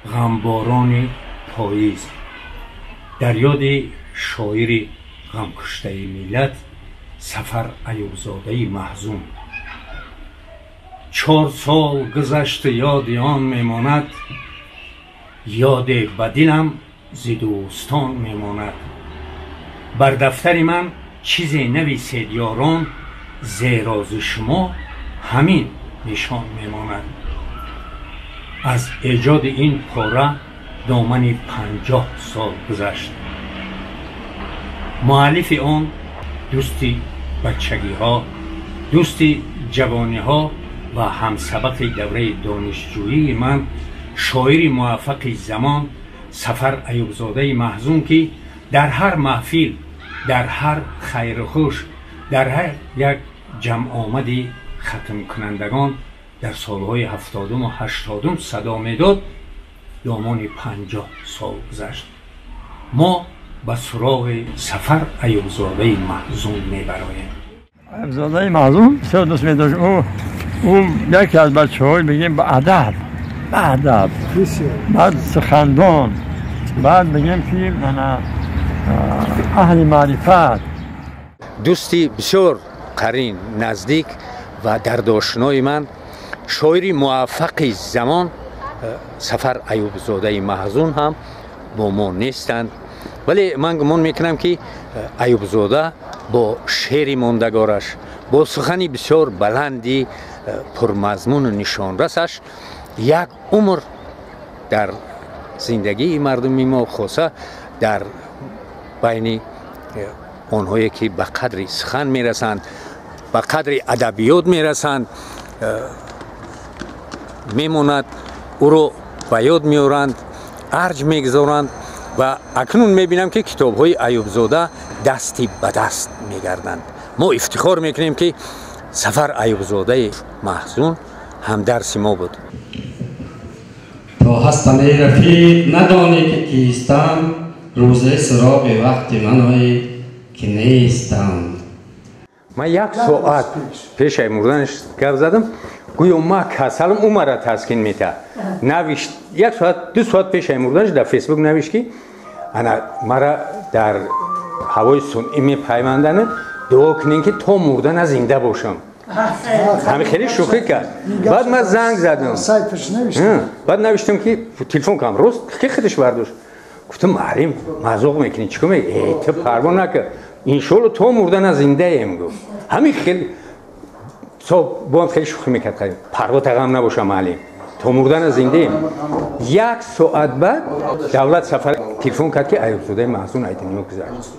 Ғамборони поиз дар ёди шоири ғамкуштаи миллат Сафар Аюбзодаи Маҳзун. 4 сол гузашт, ёди он мемонад, ёде ба дилам зи дӯстон мемонад. Бар дафтари ман чизе нависед ёрон, зеро зи шумо ҳамин нишон мемонад. Аз эҷоди ин пора домани 50 сол гузашт. Муаллифи он дӯсти бачагиҳо, дӯсти ҷавониҳо ва ҳамсабақи давраи донишҷӯии ман, шоири муваффақи замон Сафар Аюбзодаи Маҳзун, ки дар ҳар маҳфил, дар ҳар хайрухуш, дар ҳар як ҷамъомади хатмкунандагон дар солҳои 70-ум ва 80-ум садо медод, домони 50 сол гузашт. Мо ба суроғи Сафар Аюбзодаи Маҳзун мебароем. Аюбзодаи Маҳзун бисёр дӯст медошт. Ӯ яке аз бачаҳои бигем ба адаб, ба адаб, баъд сухандон, баъд бигем ки аҳли маърифат. Дӯсти бисёр қарин, наздик ва дардошинои ман, шоири муваффақи замон Сафар Аюбзодаи Маҳзун ҳам бо мо нестанд, вале ман гумон мекунам, ки Аюбзода бо шеъри мондагораш, бо сухани бисёр баланди пурмазмуну нишонрасаш як умр дар зиндагии мардуми мо, хоса дар байни онҳое ки ба қадри сухан мерасанд, ба қадри адабиёт мерасанд, мемонад, ӯро ба ёд меоранд, арҷ мегузоранд. Ва акнун мебинам, ки китобҳои Аюбзода дасти ба даст мегарданд. Мо ифтихор мекунем, ки Сафар Аюбзодаи Маҳзун ҳамдарси мо буд. То ҳастам эй рафиқ, надонӣ ки кистам, рӯзе суроғи вақти маное ки нестам. Ман як соат пешаи мурданаш гап задам, гӯё ма касалам, ӯ мара таскин метаҳад. Навишт як соат, 2 соат пешаи мурданаш дар Фейсбук навишт, ки ана мара дар ҳавои сунъӣ мепаймандану дуо кунем, ки то мурдана зинда бошам. Ҳами хеле шӯхӣ кард. Баъд ман занг задам, баъд навиштам, ки телефон кардам, рост ки худаш бардошт. Гуфтам, маърим, мазоқ мекунӣ, чӣ кор мекунӣ? Ту парво накард, иншоалло то мурдана зиндаем, гуфт. Ҳамин хел боам хеле шӯхӣ мекард. Парво тағам набошам, маълим, то мурдана зиндаем. Як соат баъд Давлат Сафар телефон кард, ки Аюбзодаи Маҳзун аз дунё гузашт.